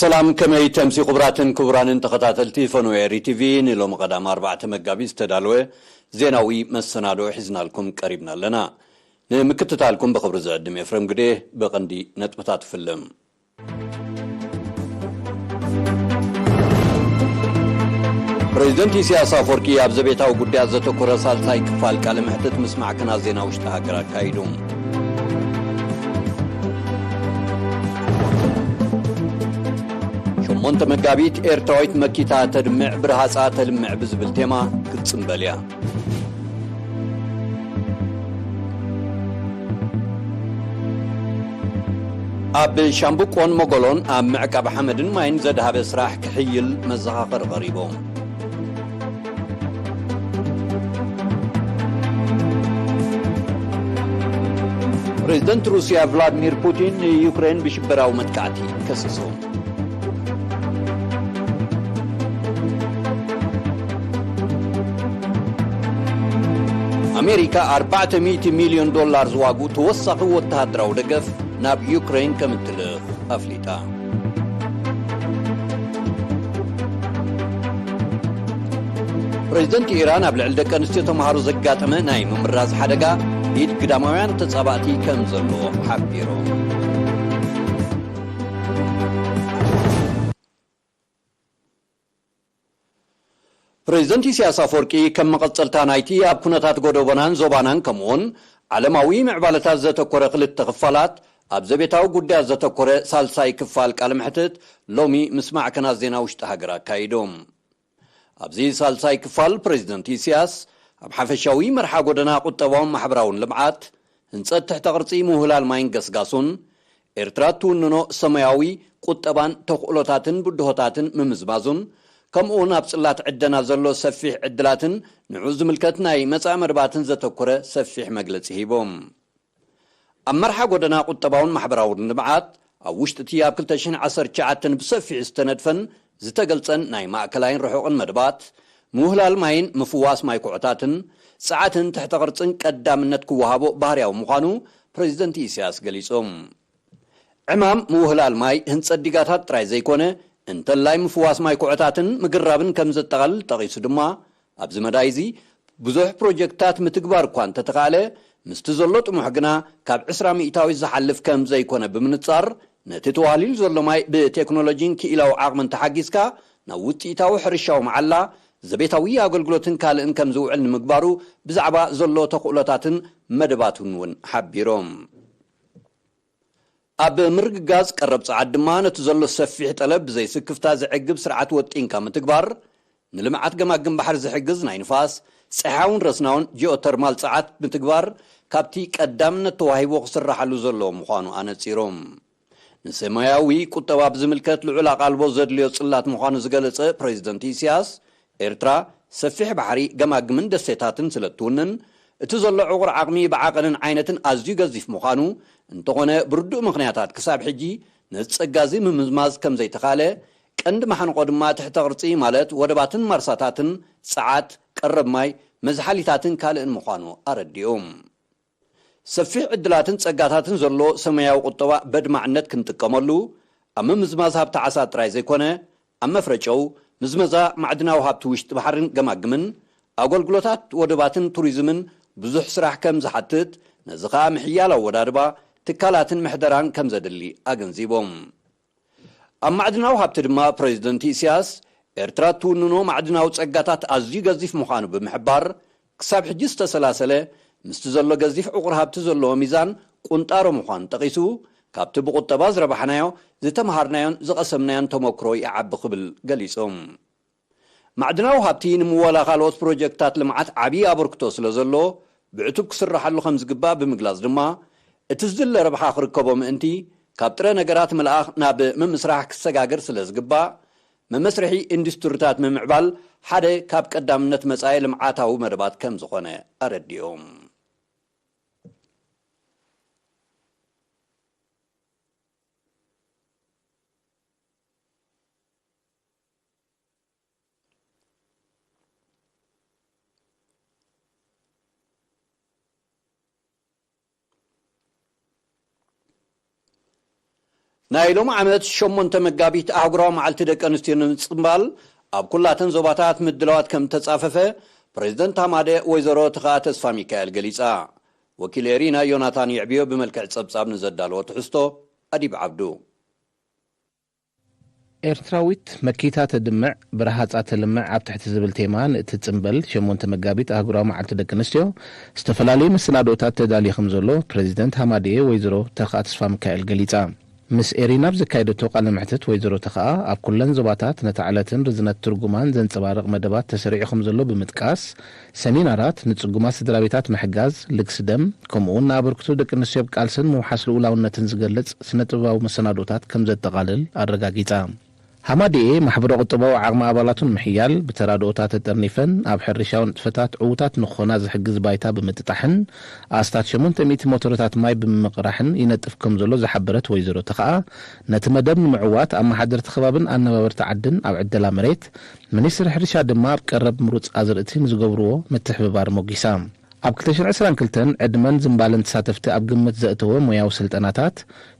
ሰላም፣ ከመይ ተምሲ? ክቡራትን ክቡራንን ተኸታተልቲ ፈነወ ኤሪ ቲቪ፣ ንሎሚ ቀዳም ኣርባዕተ መጋቢት ዝተዳለወ ዜናዊ መሰናድኦ ሒዝናልኩም ቀሪብና ኣለና። ንምክትታልኩም ብኽብሪ ዝዕድም ኤፍሬም ግዴ። ብቐንዲ ነጥብታት ፍልም። ፕሬዚደንት ኢሳያስ ኣፈወርቂ ኣብ ዘቤታዊ ጉዳያት ዘተኮረ ሳልሳይ ክፋል ቃለ መሕትት ምስ ማዕከናት ዜና ውሽጢ ሃገር ኣካይዱ። ሸሞንተ መጋቢት፣ ኤርትራዊት መኪታ ተድምዕ፣ ብርሃጻ ተልምዕ ብዝብል ቴማ ክትጽንበል እያ። ኣብ ሻምብቆን መጎሎን ኣብ ምዕቃብ ሓመድን ማይን ዘድሃበ ስራሕ ክሕይል መዘኻኸሪ ቀሪቡ። ፕሬዚደንት ሩስያ ቭላድሚር ፑቲን ንዩክሬን ብሽበራዊ መጥቃዕቲ ከሲሱ። ኣሜሪካ ኣርባዕተ ሚእቲ ሚልዮን ዶላር ዝዋግኡ ተወሳኺ ወተሃደራዊ ደገፍ ናብ ዩክሬን ከም እትልእኽ ኣፍሊጣ። ፕሬዚደንት ኢራን ኣብ ልዕሊ ደቂ ኣንስትዮ ተምሃሮ ዘጋጠመ ናይ ምምራዝ ሓደጋ ኢድ ግዳማውያን ተጻባእቲ ከም ዘሎ ሓቢሩ። ፕሬዚደንት ኢሳያስ ኣፈወርቂ ከም መቐጸልታ ናይቲ ኣብ ኩነታት ጎደቦናን ዞባናን ከምኡውን ዓለማዊ ምዕባለታት ዘተኮረ ክልተ ክፋላት ኣብ ዘቤታዊ ጉዳያት ዘተኮረ ሳልሳይ ክፋል ቃለ መሕትት ሎሚ ምስ ማዕከናት ዜና ውሽጢ ሃገር ኣካይዶም። ኣብዚ ሳልሳይ ክፋል ፕሬዚደንት ኢሳያስ ኣብ ሓፈሻዊ መርሓ ጎደና ቁጠባውን ማሕበራውን ልምዓት፣ ህንጸት ትሕተ ቅርጺ ምውህላል ማይን ገስጋሱን፣ ኤርትራ ትውንኖ ሰማያዊ ቁጠባን ተኽእሎታትን ብድሆታትን ምምዝማዙን፣ ከምኡውን ኣብ ጽላት ዕደና ዘሎ ሰፊሕ ዕድላትን ንዑ ዝምልከት ናይ መጻኢ መደባትን ዘተኮረ ሰፊሕ መግለጺ ሂቦም። ኣብ መርሓ ጎደና ቁጠባውን ማሕበራውን ልምዓት፣ ኣብ ውሽጢ እቲ ኣብ ክልተ ሽሕን ዓሰርተ ትሽዓተን ብሰፊሑ ዝተነድፈን ዝተገልጸን ናይ ማእከላይን ርሑቕን መደባት፣ ምውህላል ማይን ምፍዋስ ማይ ኩዕታትን ጸዓትን ትሕተ ቅርጽን ቀዳምነት ክወሃቦ ባህርያዊ ምዃኑ ፕሬዚደንት ኢሳያስ ገሊጾም። ዕማም ምውህላል ማይ ህንጸት ዲጋታት ጥራይ ዘይኮነ፣ እንተላይ ምፍዋስ ማይ ኩዕታትን ምግራብን ከም ዘጠቓልል ጠቒሱ ድማ፣ ኣብዚ መዳይ እዚ ብዙሕ ፕሮጀክትታት ምትግባር እኳ እንተተኻእለ፣ ምስቲ ዘሎ ጥሙሕ ግና ካብ ዕስራ ሚእታዊት ዝሓልፍ ከም ዘይኮነ ብምንጻር፣ ነቲ ተዋህሊሉ ዘሎ ማይ ብቴክኖሎጂን ክኢላዊ ዓቕምን ተሓጊዝካ ናብ ውጽኢታዊ ሕርሻዊ መዓላ፣ ዘቤታዊ ኣገልግሎትን ካልእን ከም ዝውዕል ንምግባሩ ብዛዕባ ዘሎ ተኽእሎታትን መደባትን እውን ሓቢሮም። ኣብ ምርግጋጽ ቀረብ ጸዓት ድማ ነቲ ዘሎ ሰፊሕ ጠለብ ብዘይስክፍታ ዘዕግብ ስርዓት ወጢንካ ምትግባር፣ ንልምዓት ገማግም ባሕሪ ዝሕግዝ ናይ ንፋስ፣ ጸሓያውን ረስናውን ጂኦተርማል ጸዓት ምትግባር ካብቲ ቀዳምነት ተዋሂቦ ክስራሓሉ ዘለዎ ምዃኑ ኣነጺሮም። ንሰማያዊ ቁጠባ ብዝምልከት ልዑል ኣቓልቦ ዘድልዮ ጽላት ምዃኑ ዝገለጸ ፕሬዚደንት ኢሳያስ፣ ኤርትራ ሰፊሕ ባሕሪ፣ ገማግምን ደሴታትን ስለ እትውንን፣ እቲ ዘሎ ዕቑር ዓቕሚ ብዓቐንን ዓይነትን ኣዝዩ ገዚፍ ምዃኑ፣ እንተኾነ ብርዱእ ምኽንያታት ክሳብ ሕጂ ነዚ ጸጋ እዚ ምምዝማዝ ከም ዘይተኻእለ፣ ቀንዲ ማሕንቖ ድማ ትሕተ ቅርጺ ማለት ወደባትን ማርሳታትን፣ ጸዓት፣ ቀረብ ማይ፣ መዝሓሊታትን ካልእን ምዃኑ ኣረዲኡ። ሰፊሕ ዕድላትን ጸጋታትን ዘሎ ሰማያዊ ቁጠባ በድማዕነት ክንጥቀመሉ፣ ኣብ ምምዝማዝ ሃብቲ ዓሳ ጥራይ ዘይኮነ፣ ኣብ መፍረጨው፣ ምዝመዛ ማዕድናዊ ሃብቲ ውሽጢ ባሕርን ገማግምን፣ ኣገልግሎታት ወደባትን ቱሪዝምን ብዙሕ ስራሕ ከም ዝሓትት፣ ነዚ ኸኣ ምሕያል ኣወዳድባ ትካላትን ምሕደራን ከም ዘድሊ ኣገንዚቦም። ኣብ ማዕድናዊ ሃብቲ ድማ ፕሬዚደንት ኢሳያስ፣ ኤርትራ እትውንኖ ማዕድናዊ ጸጋታት ኣዝዩ ገዚፍ ምዃኑ ብምሕባር፣ ክሳብ ሕጂ ዝተሰላሰለ፣ ምስቲ ዘሎ ገዚፍ ዕቑር ሃብቲ ዘለዎ ሚዛን ቁንጣሮ ምዃኑ ጠቒሱ፣ ካብቲ ብቁጠባ ዝረባሕናዮ፣ ዝተምሃርናዮን ዝቐሰምናዮን ተመክሮ ይዓቢ ክብል ገሊጹ። ማዕድናዊ ሃብቲ ንምወላ ካልኦት ፕሮጀክትታት ልምዓት ዓብዪ ኣበርክቶ ስለ ዘሎ፣ ብዕቱብ ክስራሓሉ ከም ዝግባእ ብምግላጽ ድማ፣ እቲ ዝድለ ረብሓ ክርከቦ ምእንቲ፣ ካብ ጥረ ነገራት ምልኣኽ ናብ ምምስራሕ ክሰጋገር ስለ ዝግባእ፣ መመስርሒ ኢንዱስትሪታት ምምዕባል ሓደ ካብ ቀዳምነት መጻኢ ልምዓታዊ መደባት ከም ዝኾነ ኣረዲኦም። ናይ ሎሚ ዓመት ሸሞንተ መጋቢት ኣህጉራዊ መዓልቲ ደቂ ኣንስትዮ ንምጽንባል ኣብ ኩላተን ዞባታት ምድላዋት ከም ተጻፈፈ ፕሬዝደንት ሃማደ ወይዘሮ ተኸኣ ተስፋ ሚካኤል ገሊጻ። ወኪል ኤሪና ዮናታን ይዕብዮ ብመልክዕ ጸብጻብ ንዘዳለዎ ትሕዝቶ ኣዲብ ዓብዱ። ኤርትራዊት መኪታ ተድምዕ፣ ብረሃጻ ተልምዕ ኣብ ትሕቲ ዝብል ቴማ ንእትጽንበል ሸሞንተ መጋቢት ኣህጉራዊ መዓልቲ ደቂ ኣንስትዮ ዝተፈላለዩ መሰናዶታት ተዳልዩ ከም ዘሎ ፕሬዚደንት ሃማደኤ ወይዘሮ ተኽኣ ተስፋ ሚካኤል ገሊጻ። ምስ ኤሪና ኣብ ዘካየደቶ ቃለ መሕትት ወይዘሮ ተኽኣ ኣብ ኩለን ዞባታት ነታ ዕለትን ርዝነት ትርጉማን ዘንጸባርቕ መደባት ተሰሪዑ ከም ዘሎ ብምጥቃስ፣ ሰሚናራት፣ ንጽጉማት ስድራቤታት ምሕጋዝ፣ ልግሲ ደም፣ ከምኡ'ውን ንኣበርክቶ ደቂ ኣንስትዮ ኣብ ቃልስን ምውሓስ ልኡላውነትን ዝገልጽ ስነ-ጥበባዊ መሰናዶታት ከም ዘጠቓልል ኣረጋጊጻ። ሃማደኤ ማሕበረ-ቁጠባዊ ዓቕሚ ኣባላቱ ንምሕያል፣ ብተራድኦታት ተጠርኒፈን ኣብ ሕርሻዊ ንጥፈታት ዕዉታት ንክኾና ዝሕግዝ ባይታ ብምጥጣሕን ኣስታት ሸሞንተ ሚእቲ ሞተርታት ማይ ብምምቕራሕን ይነጥፍ ከም ዘሎ ዝሓበረት ወይዘሮ ተኽኣ፣ ነቲ መደብ ንምዕዋት ኣመሓደርቲ ከባብን ኣነባበርቲ ዓድን ኣብ ዕደላ መሬት፣ ሚኒስትሪ ሕርሻ ድማ ኣብ ቀረብ ምሩጽ ኣዝርእቲ ንዝገብርዎ ምትሕብባር ሞጊሳ። ኣብ ክልተ ሽሕን ዕስራን ክልተን ዕድመን ዝንባለን ተሳተፍቲ ኣብ ግምት ዘእተወ ሞያዊ ስልጠናታት፣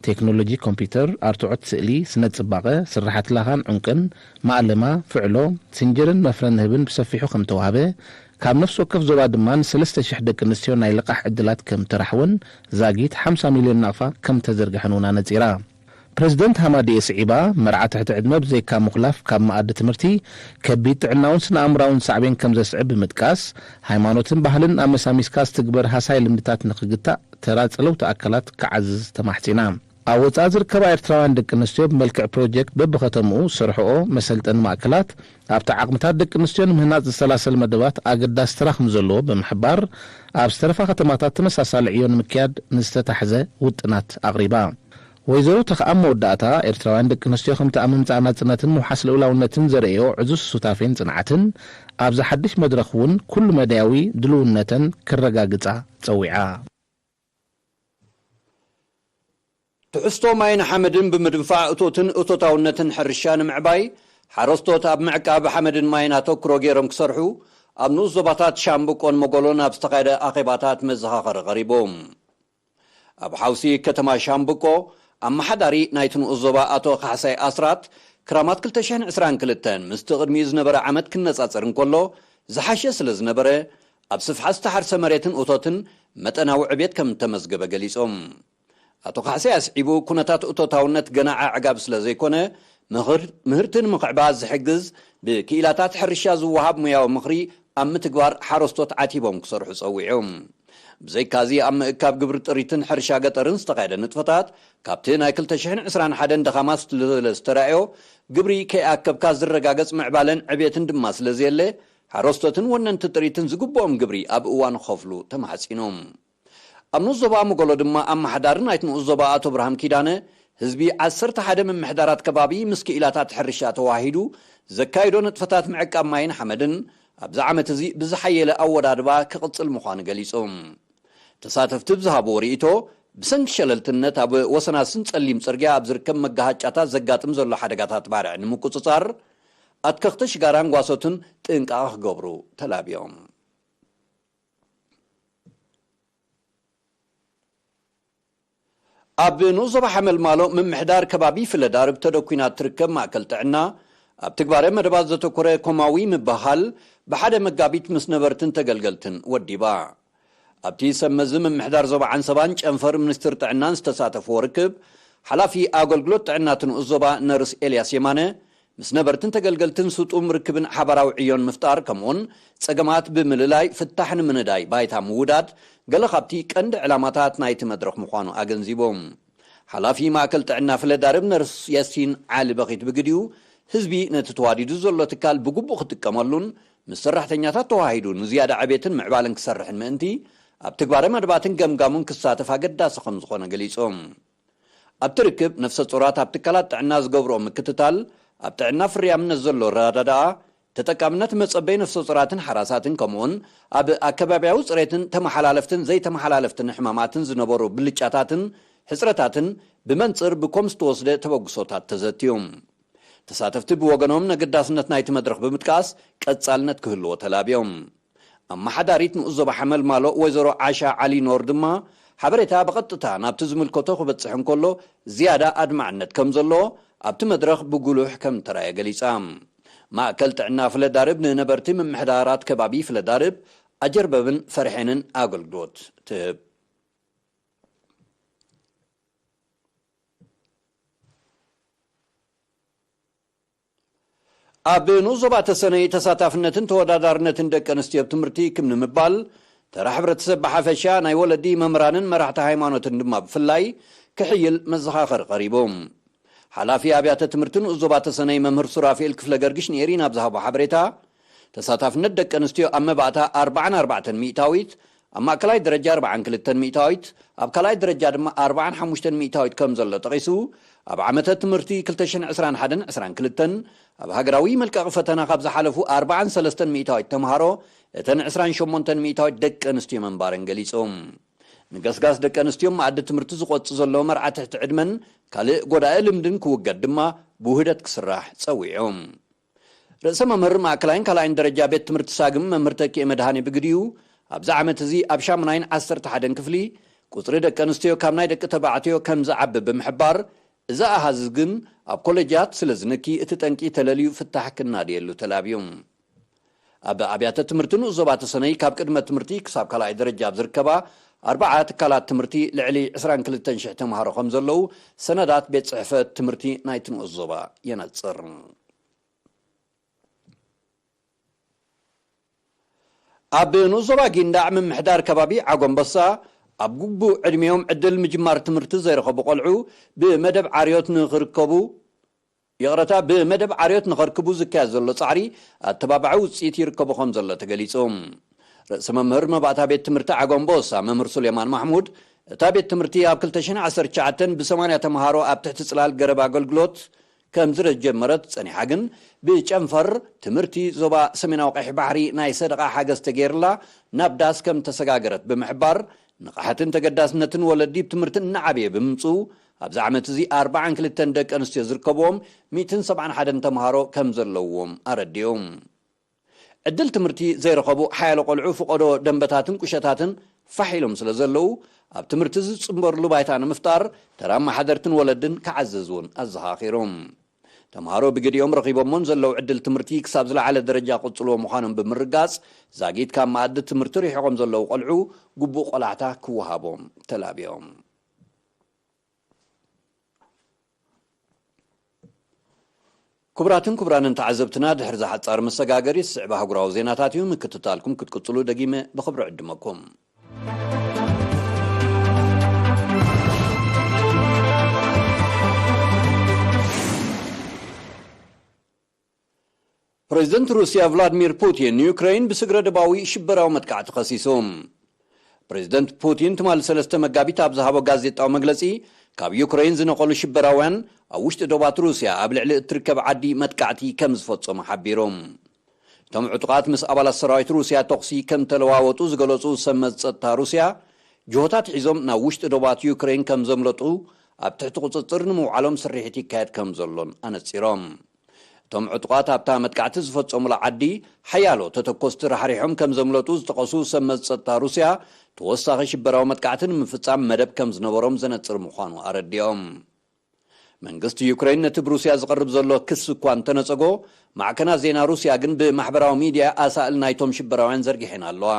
ቴክኖሎጂ ኮምፒውተር፣ ኣርትዖት ስእሊ፣ ስነ ጽባቐ፣ ስርሓት ላኻን ዑንቅን፣ ማእለማ፣ ፍዕሎ፣ ስንጅርን መፍረ ንህብን ብሰፊሑ ከም ተዋህበ፣ ካብ ነፍሲ ወከፍ ዞባ ድማ ንሰለስተ ሽሕ ደቂ ኣንስትዮ ናይ ልቓሕ ዕድላት ከም ተራሕወን ዛጊት ሓምሳ ሚልዮን ናቕፋ ከም ተዘርግሐን እውን ኣነጺራ። ፕረዚደንት ሃማደኤ ስዒባ፣ መርዓ ትሕቲ ዕድመ ብዘይካ ምኹላፍ ካብ መኣዲ ትምህርቲ፣ ከቢድ ጥዕናውን ስነ-ኣእምራውን ሳዕቤን ከም ዘስዕብ ብምጥቃስ፣ ሃይማኖትን ባህልን ኣመሳሚስካ ዝትግበር ሃሳይ ልምድታት ንኽግታእ ተራ ጸለውቲ ኣካላት ክዓዝዝ ተማሕጺና። ኣብ ወጻኢ ዝርከባ ኤርትራውያን ደቂ ኣንስትዮ ብመልክዕ ፕሮጀክት በብኸተምኡ ዝሰርሕኦ መሰልጠኒ ማእከላት፣ ኣብቲ ዓቕምታት ደቂ ኣንስትዮ ንምህናጽ ዝሰላሰል መደባት ኣገዳሲ ተራ ከም ዘለዎ ብምሕባር፣ ኣብ ዝተረፋ ከተማታት ተመሳሳሊ ዕዮ ንምክያድ ንዝተታሕዘ ውጥናት ኣቕሪባ። ወይዘሮ ተኽኣ ኣብ መወዳእታ፣ ኤርትራውያን ደቂ ኣንስትዮ ከምቲ ኣብ ምምጻእ ናጽነትን ምውሓስ ልኡላውነትን ዘርእዮ ዕዙዝ ሱታፌን ጽንዓትን፣ ኣብዚ ሓድሽ መድረኽ እውን ኩሉ መዳያዊ ድልውነተን ክረጋግጻ ጸዊዓ። ትሕዝቶ ማይን ሓመድን ብምድንፋዕ እቶትን እቶታውነትን ሕርሻ ንምዕባይ፣ ሓረስቶት ኣብ ምዕቃብ ሓመድን ማይን ኣተኩሮ ገይሮም ክሰርሑ፣ ኣብ ንኡስ ዞባታት ሻምብቆን መጎሎን ኣብ ዝተኻየደ ኣኼባታት መዘኻኸሪ ቀሪቡ። ኣብ ሓውሲ ከተማ ሻምብቆ፣ ኣመሓዳሪ ናይቲ ንኡስ ዞባ ኣቶ ካሕሳይ ኣስራት፣ ክራማት ክልተ ሽሕን ዕስራን ክልተን ምስቲ ቅድሚኡ ዝነበረ ዓመት ክነጻጸር እንከሎ፣ ዝሓሸ ስለ ዝነበረ፣ ኣብ ስፍሓት ዝተሓርሰ መሬትን እቶትን መጠናዊ ዕቤት ከም እተመዝገበ ገሊጾም። ኣቶ ካሕሳይ ኣስዒቡ፣ ኩነታት እቶታውነት ገና ኣዕጋቢ ስለ ዘይኮነ፣ ምህር-፣ ምህርቲ ንምኽዕባት ዝሕግዝ ብክኢላታት ሕርሻ ዝወሃብ ሙያዊ ምኽሪ ኣብ ምትግባር ሓረስቶት ዓቲቦም ክሰርሑ ጸዊዑ። ብዘይካዚ፣ ኣብ ምእካብ ግብሪ ጥሪትን ሕርሻ ገጠርን ዝተኻየደ ንጥፈታት፣ ካብቲ ናይ ክልተ ሽሕን ዕስራን ሓደን ደኻማት ስለ ዝተራእዮ፣ ግብሪ ከይኣከብካ ዝረጋገጽ ምዕባለን ዕቤትን ድማ ስለ ዘየለ፣ ሓረስቶትን ወነንቲ ጥሪትን ዝግብኦም ግብሪ ኣብ እዋኑ ክኸፍሉ ተማሕጺኖም። ኣብ ንኡስ ዞባ መጎሎ ድማ ኣመሓዳሪ ናይቲ ንኡስ ዞባ ኣቶ ብርሃም ኪዳነ፣ ህዝቢ ዓሰርተ ሓደ ምምሕዳራት ከባቢ ምስ ክኢላታት ሕርሻ ተዋሂዱ ዘካይዶ ንጥፈታት ምዕቃብ ማይን ሓመድን ኣብዚ ዓመት እዚ ብዝሓየለ ኣወዳድባ ክቕጽል ምዃኑ ገሊጹ። ተሳተፍቲ ብዝሃብዎ ርእይቶ፣ ብሰንኪ ሸለልትነት ኣብ ወሰናስን ጸሊም ጽርግያ ኣብ ዝርከብ መጋሃጫታት ዘጋጥም ዘሎ ሓደጋታት ባርዕ ንምቁጽጻር፣ ኣትከኽቲ ሽጋራን ጓሶትን ጥንቃቐ ክገብሩ ተላብዮም። ኣብ ንኡስ ዞባ ሓመልማሎ ምምሕዳር ከባቢ ፍለዳርብ ተደኲና እትርከብ ማእከል ጥዕና፣ ኣብ ትግባረ መደባት ዘተኮረ ኮማዊ ምብህሃል ብሓደ መጋቢት ምስ ነበርትን ተገልገልትን ወዲባ። ኣብቲ ሰብ መዚ ምምሕዳር ዞባ ዓንሰባን ጨንፈር ሚኒስትር ጥዕናን ዝተሳተፍዎ ርክብ፣ ሓላፊ ኣገልግሎት ጥዕና እቲ ንኡስ ዞባ ነርስ ኤልያስ የማነ፣ ምስ ነበርትን ተገልገልትን ስጡም ርክብን ሓባራዊ ዕዮን ምፍጣር፣ ከምኡውን ጸገማት ብምልላይ ፍታሕ ንምንዳይ ባይታ ምውዳድ፣ ገለ ካብቲ ቀንዲ ዕላማታት ናይቲ መድረኽ ምዃኑ ኣገንዚቦም። ሓላፊ ማእከል ጥዕና ፍለዳርብ ነርስ ያሲን ዓሊ በኺት ብግዲኡ፣ ህዝቢ ነቲ ተዋዲዱ ዘሎ ትካል ብግቡእ ክጥቀመሉን ምስ ሰራሕተኛታት ተዋሂዱ ንዝያዳ ዕቤትን ምዕባለን ክሰርሕን ምእንቲ፣ ኣብ ትግባረ መደባትን ገምጋሙን ክሳተፍ ኣገዳሲ ከም ዝኾነ ገሊጾም። ኣብቲ ርክብ፣ ነፍሰ ጾራት ኣብ ትካላት ጥዕና ዝገብርኦ ምክትታል፣ ኣብ ጥዕና ፍርያምነት ዘሎ ረዳድኣ፣ ተጠቃምነት መጸበይ ነፍሰ ጾራትን ሓራሳትን፣ ከምኡውን ኣብ ኣከባብያዊ ጽሬትን ተመሓላለፍትን ዘይተመሓላለፍትን ሕማማትን ዝነበሩ ብልጫታትን ሕጽረታትን ብመንጽር ብኮም ዝተወስደ ተበግሶታት ተዘትዩ። ተሳተፍቲ ብወገኖም፣ ነገዳስነት ናይቲ መድረኽ ብምጥቃስ፣ ቀጻልነት ክህልዎ ተላብዮም። ኣመሓዳሪት ንኡስ ዞባ ሓመልማሎ ወይዘሮ ዓሻ ዓሊ ኖር ድማ፣ ሓበሬታ ብቐጥታ ናብቲ ዝምልከቶ ክበጽሕ እንከሎ ዝያዳ ኣድማዕነት ከም ዘለዎ ኣብቲ መድረኽ ብጉሉሕ ከም ተራየ ገሊጻ። ማእከል ጥዕና ፍለዳርብ ንነበርቲ ምምሕዳራት ከባቢ ፍለዳርብ ኣጀርበብን ፈርሔንን ኣገልግሎት ትህብ። ኣብ ንኡስ ዞባ ተሰነይ ተሳታፍነትን ተወዳዳርነትን ደቂ ኣንስትዮ ኣብ ትምህርቲ ክም ንምባል፣ ተራ ሕብረተሰብ ብሓፈሻ፣ ናይ ወለዲ፣ መምህራንን መራሕቲ ሃይማኖትን ድማ ብፍላይ ክሕይል መዘኻኸሪ ቀሪቡ። ሓላፊ ኣብያተ ትምህርቲ ንኡስ ዞባ ተሰነይ መምህር ሱራፌል ክፍለ ገርግሽ ንኤሪና ኣብ ዝሃቦ ሓበሬታ፣ ተሳታፍነት ደቂ ኣንስትዮ ኣብ መባእታ ኣርባዓን ኣርባዕተን ሚእታዊት፣ ኣብ ማእከላይ ደረጃ ኣርባዓን ክልተን ሚእታዊት፣ ኣብ ካልኣይ ደረጃ ድማ ኣርባዓን ሓሙሽተን ሚእታዊት ከም ዘሎ ጠቒሱ፣ ኣብ ዓመተ ትምህርቲ ክልተ ሽሕን ዕስራን ሓደን ዕስራን ክልተን ኣብ ሃገራዊ መልቀቒ ፈተና ካብ ዝሓለፉ ኣርባዓን ሰለስተን ሚእታዊት ተምሃሮ፣ እተን ዕስራን ሸሞንተን ሚእታዊት ደቂ ኣንስትዮ ምንባረን ገሊጹ። ንገስጋስ ደቂ ኣንስትዮ መኣዲ ትምህርቲ ዝቆጽ ዘሎ መርዓ ትሕቲ ዕድመን ካልእ ጎዳኢ ልምድን ክውገድ ድማ ብውህደት ክስራሕ ጸዊዑ። ርእሰ መምህር ማእከላይን ካልኣይን ደረጃ ቤት ትምህርቲ ሳግም መምህር ተኪኤ መድሃኔ ብግዲኡ፣ ኣብዚ ዓመት እዚ ኣብ ሻሙናይን ዓሰርተ ሓደን ክፍሊ ቁጽሪ ደቂ ኣንስትዮ ካብ ናይ ደቂ ተባዕትዮ ከም ዝዓቢ ብምሕባር፣ እዚ ኣሃዝ ግን ኣብ ኮሌጃት ስለ ዝንኪ እቲ ጠንቂ ተለልዩ ፍታሕ ክናድየሉ ተላብዩ። ኣብ ኣብያተ ትምህርቲ ንኡስ ዞባ ተሰነይ ካብ ቅድመ ትምህርቲ ክሳብ ካልኣይ ደረጃ ኣብ ዝርከባ ኣርባዓ ትካላት ትምህርቲ ልዕሊ ዕስራን ክልተን ሽሕ ተምሃሮ ከም ዘለዉ ሰነዳት ቤት ጽሕፈት ትምህርቲ ናይቲ ንኡስ ዞባ የነጽር። ኣብ ንኡስ ዞባ ጊንዳዕ ምምሕዳር ከባቢ ዓጎምበሳ ኣብ ግቡእ ዕድሜኦም ዕድል ምጅማር ትምህርቲ ዘይረኸቡ ቆልዑ ብመደብ ዓርዮት ንኽርከቡ፣ ይቕረታ፣ ብመደብ ዓርዮት ንኸርክቡ ዝካየድ ዘሎ ጻዕሪ ኣተባባዒ ውጽኢት ይርከቡ ከም ዘሎ ተገሊጹ። ርእሰ መምህር መባእታ ቤት ትምህርቲ ዓጎምቦሳ መምህር ሱሌማን ማሕሙድ፣ እታ ቤት ትምህርቲ ኣብ ክልተ ሽሕን ዓሰርተ ትሽዓተን ብሰማንያ ተምሃሮ ኣብ ትሕቲ ጽላል ገረብ ኣገልግሎት ከም ዝጀመረት ጸኒሓ ግን ብጨንፈር ትምህርቲ ዞባ ሰሜናዊ ቀይሕ ባሕሪ ናይ ሰደቓ ሓገዝ ተገይርላ ናብ ዳስ ከም ተሰጋገረት ብምሕባር፣ ንቕሓትን ተገዳስነትን ወለዲ ብትምህርቲ እናዓበየ ብምምፅኡ፣ ኣብዚ ዓመት እዚ ኣርባዓን ክልተን ደቂ ኣንስትዮ ዝርከብዎም ሚእትን ሰብዓን ሓደን ተምሃሮ ከም ዘለውዎም ኣረዲኦም። ዕድል ትምህርቲ ዘይረኸቡ ሓያሎ ቆልዑ ፍቐዶ ደንበታትን ቁሸታትን ፋሕ ኢሎም ስለ ዘለዉ፣ ኣብ ትምህርቲ ዝጽንበርሉ ባይታ ንምፍጣር ተራ ኣመሓደርትን ወለድን ክዓዝዝ እውን ኣዘኻኺሮም። ተምሃሮ ብግዲኦም ረኺቦሞን ዘለዉ ዕድል ትምህርቲ ክሳብ ዝለዓለ ደረጃ ክቕጽልዎ ምዃኖም ብምርጋጽ፣ ዛጊት ካብ መኣዲ ትምህርቲ ርሒቖም ዘለዉ ቆልዑ ግቡእ ቆላሕታ ክወሃቦም ተላብዮም። ክቡራትን ክቡራንን ተዓዘብትና፣ ድሕሪ ዝሓጻር መሰጋገሪ ዝስዕብ ኣህጉራዊ ዜናታት እዩ። ምክትታልኩም ክትቅጽሉ ደጊመ ብኽብሪ ዕድመኩም። ፕሬዚደንት ሩስያ ቭላድሚር ፑቲን ንዩክሬን ብስግረ ደባዊ ሽበራዊ መጥቃዕቲ ከሲሱ። ፕሬዚደንት ፑቲን ትማሊ ሰለስተ መጋቢት ኣብ ዝሃቦ ጋዜጣዊ መግለጺ፣ ካብ ዩክሬን ዝነቐሉ ሽበራውያን ኣብ ውሽጢ ዶባት ሩስያ ኣብ ልዕሊ እትርከብ ዓዲ መጥቃዕቲ ከም ዝፈጸሙ ሓቢሩ። እቶም ዕጡቓት ምስ ኣባላት ሰራዊት ሩስያ ተኹሲ ከም ተለዋወጡ ዝገለጹ ሰብ መዚ ጸጥታ ሩስያ፣ ጅሆታት ሒዞም ናብ ውሽጢ ዶባት ዩክሬን ከም ዘምለጡ ኣብ ትሕቲ ቁጽጽር ንምውዓሎም ስርሒት ይካየድ ከም ዘሎን ኣነጺሮም። እቶም ዕጡቓት ኣብታ መጥቃዕቲ ዝፈጸሙላ ዓዲ ሓያሎ ተተኮስቲ ራሕሪሖም ከም ዘምለጡ ዝጠቐሱ ሰብ መዚ ጸጥታ ሩስያ፣ ተወሳኺ ሽበራዊ መጥቃዕቲ ንምፍጻም መደብ ከም ዝነበሮም ዘነጽር ምዃኑ ኣረዲኦም። መንግስቲ ዩክሬን ነቲ ብሩስያ ዝቐርብ ዘሎ ክሲ እኳ እንተነጸጎ፣ ማዕከናት ዜና ሩስያ ግን ብማሕበራዊ ሚድያ ኣሳእል ናይቶም ሽበራውያን ዘርጊሐን ኣለዋ።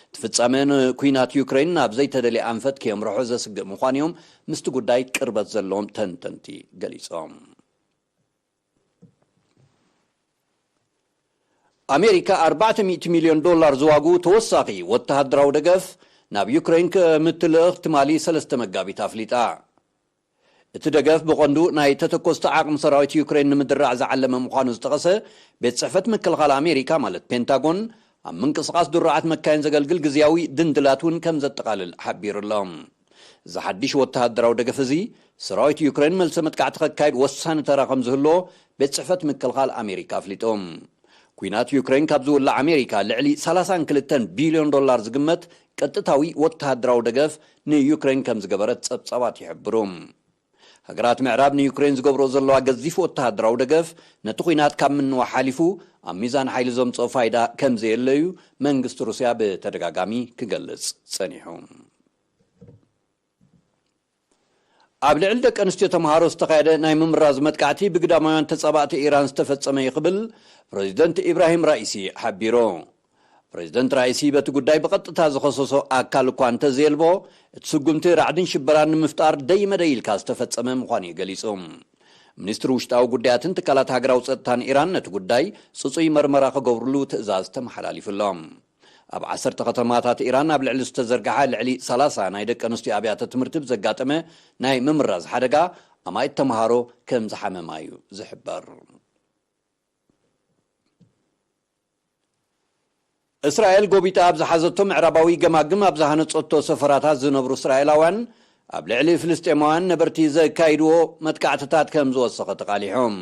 እቲ ፍጻመ ንኲናት ዩክሬን ናብ ዘይተደልየ ኣንፈት ከየምርሖ ዘስግእ ምዃኑ እዮም ምስቲ ጉዳይ ቅርበት ዘለዎም ተንተንቲ ገሊጾም። ኣሜሪካ ኣርባዕተ ሚእቲ ሚልዮን ዶላር ዝዋግኡ ተወሳኺ ወተሃደራዊ ደገፍ ናብ ዩክሬን ከምትልእኽ ትማሊ ሰለስተ መጋቢት ኣፍሊጣ። እቲ ደገፍ ብቐንዱ ናይ ተተኮስቲ ዓቕሚ ሰራዊት ዩክሬን ንምድራዕ ዝዓለመ ምዃኑ ዝጠቐሰ ቤት ጽሕፈት ምክልኻል ኣሜሪካ ማለት ፔንታጎን፣ ኣብ ምንቅስቓስ ድሩዓት መካይን ዘገልግል ግዝያዊ ድንድላት እውን ከም ዘጠቓልል ሓቢሩ ኣሎ። እዚ ሓድሽ ወተሃደራዊ ደገፍ እዚ፣ ሰራዊት ዩክሬን መልሰ መጥቃዕቲ ከካይድ ወሳኒ ተራ ከም ዝህልዎ ቤት ጽሕፈት ምክልኻል ኣሜሪካ ኣፍሊጡ። ኲናት ዩክሬን ካብ ዝውላዕ ኣሜሪካ ልዕሊ ሰላሳን ክልተን ቢልዮን ዶላር ዝግመት ቀጥታዊ ወተሃደራዊ ደገፍ ንዩክሬን ከም ዝገበረት ጸብጻባት ይሕብሩ። ሃገራት ምዕራብ ንዩክሬን ዝገብሮ ዘለዋ ገዚፍ ወተሃደራዊ ደገፍ ነቲ ኲናት ካብ ምንዋሕ ሓሊፉ ኣብ ሚዛን ሓይሊ ዘምጽኦ ፋይዳ ከም ዘየለዩ መንግስቲ ሩስያ ብተደጋጋሚ ክገልጽ ጸኒሑ። ኣብ ልዕሊ ደቂ ኣንስትዮ ተምሃሮ ዝተኻየደ ናይ ምምራዝ መጥቃዕቲ ብግዳማውያን ተጻባእቲ ኢራን ዝተፈጸመ እዩ ክብል ፕሬዚደንት ኢብራሂም ራኢሲ ሓቢሩ። ፕሬዚደንት ራኢሲ በቲ ጉዳይ ብቐጥታ ዝኸሰሶ ኣካል እኳ እንተዘየልቦ፣ እቲ ስጉምቲ ራዕድን ሽበራን ንምፍጣር ደይመደይ ኢልካ ዝተፈጸመ ምዃኑ እዩ ገሊጹ። ሚኒስትሪ ውሽጣዊ ጉዳያትን ትካላት ሃገራዊ ጸጥታን ኢራን ነቲ ጉዳይ ጽጹይ መርመራ ክገብርሉ ትእዛዝ ተመሓላሊፉሎም። ኣብ ዓሰርተ ከተማታት ኢራን ኣብ ልዕሊ ዝተዘርግሐ ልዕሊ ሰላሳ ናይ ደቂ ኣንስትዮ ኣብያተ ትምህርቲ ብዘጋጠመ ናይ ምምራዝ ሓደጋ ኣማኢት ተምሃሮ ከም ዝሓመማ እዩ ዝሕበር። እስራኤል ጎቢጣ ኣብ ዝሓዘቶ ምዕራባዊ ገማግም ኣብ ዝሃነጸቶ ሰፈራታት ዝነብሩ እስራኤላውያን ኣብ ልዕሊ ፍልስጤማውያን ነበርቲ ዘካይድዎ መጥቃዕትታት ከም ዝወሰኸ ተቓሊሖም።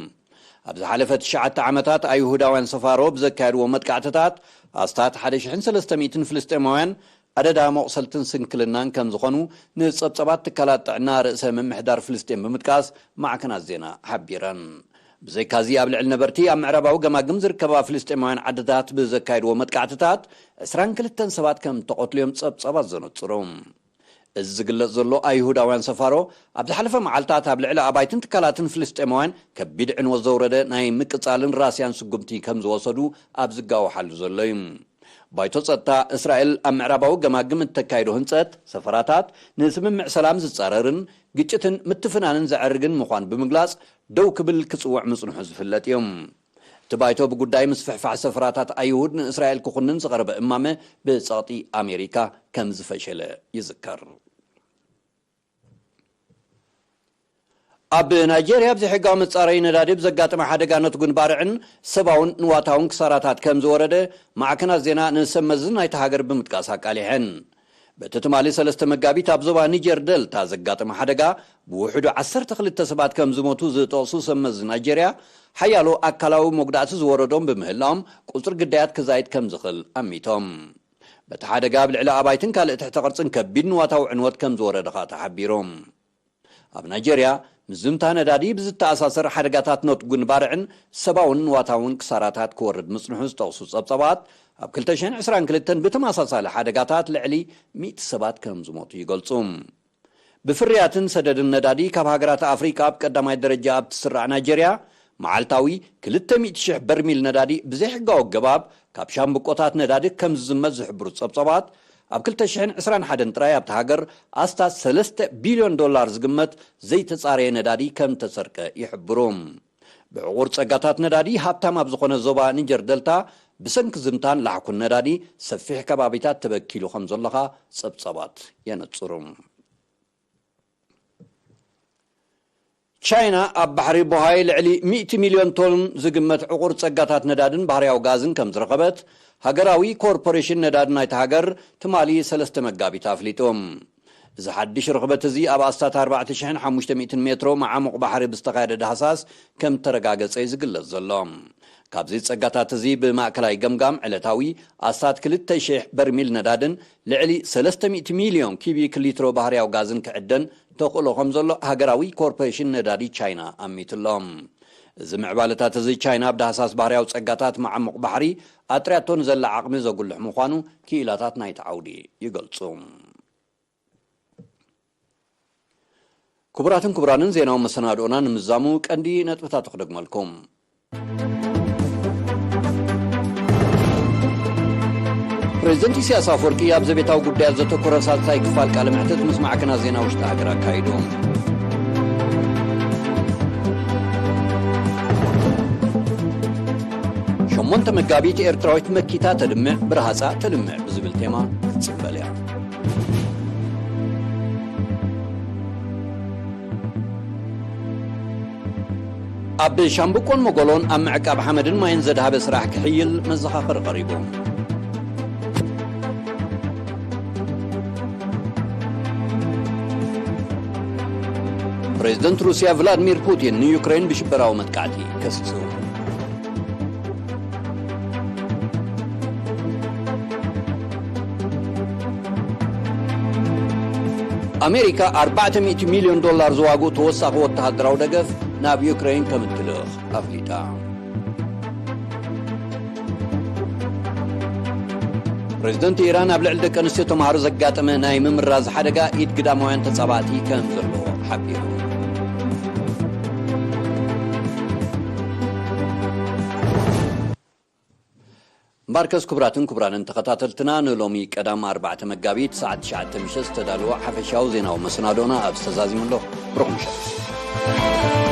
ኣብ ዝሓለፈ ትሽዓተ ዓመታት ኣይሁዳውያን ሰፋሮ ብዘካየድዎ መጥቃዕትታት ኣስታት ሓደ ሽሕን ሰለስተ ሚእትን ፍልስጤማውያን ኣደዳ መቑሰልትን ስንክልናን ከም ዝኾኑ ንጸብጸባት ትካላት ጥዕና ርእሰ ምምሕዳር ፍልስጤም ብምጥቃስ ማዕከናት ዜና ሓቢረን። ብዘይካዚ ኣብ ልዕሊ ነበርቲ ኣብ ምዕራባዊ ገማግም ዝርከባ ፍልስጤማውያን ዓድታት ብዘካየድዎ መጥቃዕትታት ዕስራን ክልተን ሰባት ከም ተቐትሉ እዮም ጸብጸባት ዘነጽሩ። እዚ ዝግለጽ ዘሎ ኣይሁዳውያን ሰፋሮ ኣብ ዝሓለፈ መዓልታት ኣብ ልዕሊ ኣባይትን ትካላትን ፍልስጤማውያን ከቢድ ዕንወት ዘውረደ ናይ ምቅጻልን ራስያን ስጉምቲ ከም ዝወሰዱ ኣብ ዝጋወሓሉ ዘሎ እዩ። ባይቶ ጸጥታ እስራኤል ኣብ ምዕራባዊ ገማግም እተካይዶ ህንጸት ሰፈራታት ንስምምዕ ሰላም ዝጻረርን ግጭትን ምትፍናንን ዘዕርግን ምዃን ብምግላጽ ደው ክብል ክጽውዕ ምጽንሑ ዝፍለጥ እዩ። እቲ ባይቶ ብጉዳይ ምስፍሕፋሕ ሰፈራታት ኣይሁድ ንእስራኤል ክኹንን ዝቐረበ እማመ ብጸቕጢ ኣሜሪካ ከም ዝፈሸለ ይዝከር። ኣብ ናይጄርያ ብዘይሕጋዊ መጻረዪ ነዳዲ ብዘጋጠመ ሓደጋ ነትጉን ባርዕን ሰብኣውን ንዋታውን ክሳራታት ከም ዝወረደ ማዕከናት ዜና ንሰብ መዚ ናይቲ ሃገር ብምጥቃስ ኣቃሊሐን። በቲ ትማሊ ሰለስተ መጋቢት ኣብ ዞባ ኒጀር ደልታ ዘጋጠመ ሓደጋ ብውሕዱ ዓሰርተ ክልተ ሰባት ከም ዝሞቱ ዝጠቕሱ ሰብ መዚ ናይጄርያ፣ ሓያሎ ኣካላዊ መጉዳእቲ ዝወረዶም ብምህላዎም ቁጽሪ ግዳያት ክዛይድ ከም ዝኽእል ኣሚቶም። በቲ ሓደጋ ኣብ ልዕሊ ኣባይትን ካልእ ትሕተ ቅርጽን ከቢድ ንዋታዊ ዕንወት ከም ዝወረደ ኸኣ ተሓቢሩ። ኣብ ናይጄርያ ምዝምታ ነዳዲ ብዝተኣሳሰር ሓደጋታት ነትጉን ባርዕን ሰብኣውን ንዋታውን ክሳራታት ክወርድ ምጽንሑ ዝጠቕሱ ጸብጻባት፣ ኣብ ክልተ ሽሕን ዕስራን ክልተን ብተመሳሳሊ ሓደጋታት ልዕሊ ሚእቲ ሰባት ከም ዝሞቱ ይገልጹ። ብፍርያትን ሰደድን ነዳዲ ካብ ሃገራት ኣፍሪቃ ኣብ ቀዳማይ ደረጃ ኣብ ትስራዕ ናይጄርያ፣ መዓልታዊ ክልተ ሚእቲ ሽሕ በርሚል ነዳዲ ብዘይሕጋዊ ኣገባብ ካብ ሻምብቆታት ነዳዲ ከም ዝዝመት ዝሕብሩ ጸብጻባት፣ ኣብ ክልተ ሽሕን ዕስራን ሓደን ጥራይ ኣብታ ሃገር ኣስታት ሰለስተ ቢልዮን ዶላር ዝግመት ዘይተጻረየ ነዳዲ ከም ተሰርቀ ይሕብሩ። ብዕቑር ጸጋታት ነዳዲ ሃብታም ኣብ ዝኾነ ዞባ ኒጀር ደልታ፣ ብሰንኪ ዝምታን ላሕኩን ነዳዲ ሰፊሕ ከባቢታት ተበኪሉ ከም ዘሎ ኸኣ ጸብጻባት የነጽሩ። ቻይና ኣብ ባሕሪ ቦሃይ ልዕሊ ሚእቲ ሚልዮን ቶን ዝግመት ዕቑር ጸጋታት ነዳድን ባህርያዊ ጋዝን ከም ዝረኸበት ሃገራዊ ኮርፖሬሽን ነዳዲ ናይቲ ሃገር ትማሊ ሰለስተ መጋቢት ኣፍሊጡ። እዚ ሓድሽ ርኽበት እዚ ኣብ ኣስታት ኣርባዕተ ሽሕን ሓሙሽተ ሚእትን ሜትሮ መዓሙቕ ባሕሪ ብዝተኻየደ ዳህሳስ ከም ተረጋገጸ እዩ ዝግለጽ ዘሎ። ካብዚ ጸጋታት እዚ ብማእከላይ ገምጋም ዕለታዊ ኣስታት ክልተ ሽሕ በርሚል ነዳድን ልዕሊ ሰለስተ ሚእቲ ሚልዮን ኪቢክ ሊትሮ ባህርያዊ ጋዝን ክዕደን ተኽእሎ ከም ዘሎ ሃገራዊ ኮርፖሬሽን ነዳዲ ቻይና ኣሚቱ ኣሎ። እዚ ምዕባለታት እዚ ቻይና ኣብ ዳህሳስ ባህርያዊ ጸጋታት መዓሙቕ ባሕሪ ኣጥርያቶ ንዘላ ዓቕሚ ዘጉልሕ ምዃኑ ክኢላታት ናይቲ ዓውዲ ይገልጹ። ክቡራትን ክቡራንን ዜናዊ መሰናድኦና ንምዛሙ ቀንዲ ነጥብታቱ ክደግመልኩም። ፕሬዚደንት ኢሳያስ ኣፈወርቂ ኣብ ዘቤታዊ ጉዳያት ዘተኮረ ሳልሳይ ክፋል ቃለ መሕትት ምስ ማዕከናት ዜና ውሽጢ ሃገር ኣካይዱ። ሸሞንተ መጋቢት ኤርትራዊት መኪታ ተድምዕ ብረሃጻ ተልምዕ ብዝብል ቴማ ክትጽንበል እያ። ኣብ ሻምብቆን መጎሎን ኣብ ምዕቃብ ሓመድን ማይን ዘድሃበ ስራሕ ክሕይል መዘኻኸሪ ቀሪቡ። ፕሬዚደንት ሩስያ ቭላድሚር ፑቲን ንዩክሬን ብሽበራዊ መጥቃዕቲ ከሲሱ። ኣሜሪካ ኣርባዕተ ሚእቲ ሚልዮን ዶላር ዝዋግኡ ተወሳኺ ወተሃደራዊ ደገፍ ናብ ዩክሬን ከም እትልእኽ ኣፍሊጣ። ፕሬዚደንት ኢራን ኣብ ልዕሊ ደቂ ኣንስትዮ ተምሃሮ ዘጋጠመ ናይ ምምራዝ ሓደጋ ኢድ ግዳማውያን ተጻባእቲ ከም ዘለዎ ሓቢሩ። እምበኣርከስ ክቡራትን ክቡራንን ተኸታተልትና፣ ንሎሚ ቀዳም ኣርባዕተ መጋቢት ሰዓት ትሽዓተ ምሸት ዝተዳለወ ሓፈሻዊ ዜናዊ መሰናዶና ኣብዚ ተዛዚሙ ኣሎ። ብሩኽ ምሸት።